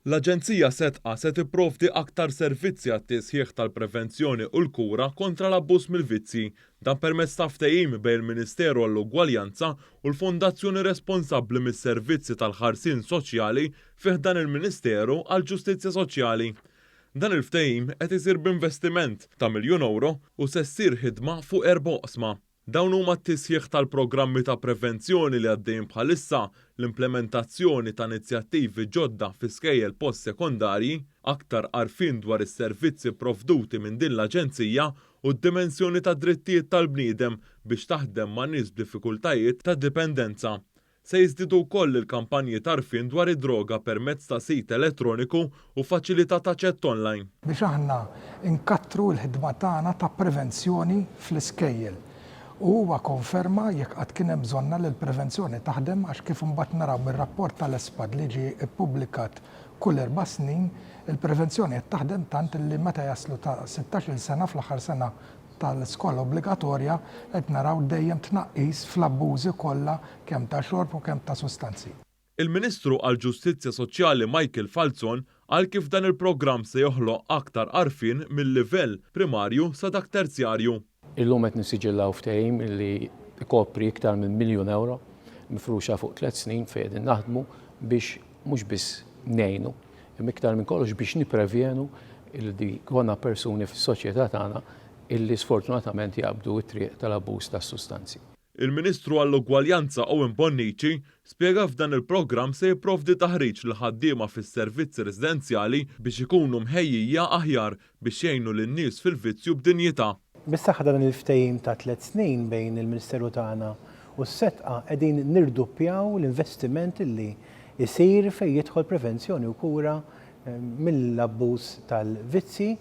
L-Aġenzija Sedqa se tipprovdi aktar servizzi għat-tisħiħ tal-prevenzjoni u l-kura kontra l-abbuż mill-vizzji. Dan permezz ta' ftehim bejn il-Ministeru għall-Ugwaljanza u l-Fondazzjoni responsabbli mis-servizzi tal-ħarsien soċjali fi ħdan il-Ministeru għall-Ġustizzja Soċjali. Dan il-ftehim qed isir b'investiment ta' €1 miljun u se ssir ħidma fuq erba' oqsma. Dawn huma t-tisħiħ tal-programmi ta' prevenzjoni li għaddejjin bħalissa, l-implementazzjoni ta' inizjattivi ġodda fi skejjel post-sekondarji, aktar għarfien dwar is-servizzi provduti minn din l-aġenzija u d-dimensjoni ta' drittijiet tal-bniedem biex taħdem ma' nies b'diffikultajiet ta' dipendenza. Se jiżdiedu wkoll il-kampanji t'għarfien dwar id-droga permezz ta' sit elettroniku u faċilità ta' chat online. Biex aħna nkattru l-ħidma tagħna ta' prevenzjoni fl-iskejjel. U huwa konferma jekk qatt kien hemm bżonnha li l-prevenzjoni taħdem għax kif imbagħad naraw mir-rapport tal-ESPAD li ġie ppubblikat kull 4 snin, il-prevenzjoni qed taħdem tant li meta jaslu ta' 16-il sena fl-aħħar sena tal-iskola obbligatorja qed naraw dejjem tnaqqis fl-abbużi kollha kemm ta' xorb u kemm ta' sustanzi. Il-Ministru għall-Ġustizzja Soċjali Michael Falzon qal kif dan il-programm se joħloq aktar għarfien mill-livell primarju sa dak terzjarju. Illum qed nissiġillaw ftehim li ikopri iktar minn €1 miljun mifruxa fuq 3 snin fejn qegħdin naħdmu biex mhux biss ngħinu, imma iktar minn kollox biex niprevjenu li jkollna persuni fis-soċjetà tagħna illi sfortunatament jaqbdu t-triq tal-abbuż tas-sustanzi. Il-Ministru għall-Ugwaljanza Owen Bonnici spjega f'dan il-programm se jipprovdi taħriġ lil ħaddiema fis-servizzi residenzjali biex ikunu mħejjija aħjar biex jgħinu lin-nies fil-vizzju b'dinjità. Bis-saħħa dan il-ftehim ta' 3 snin bejn il-Ministeru tagħna u s-Sedqa qegħdin nirduppjaw l-investiment illi jsir fejn jidħol prevenzjoni u kura mill-abbuż tal-vizzi.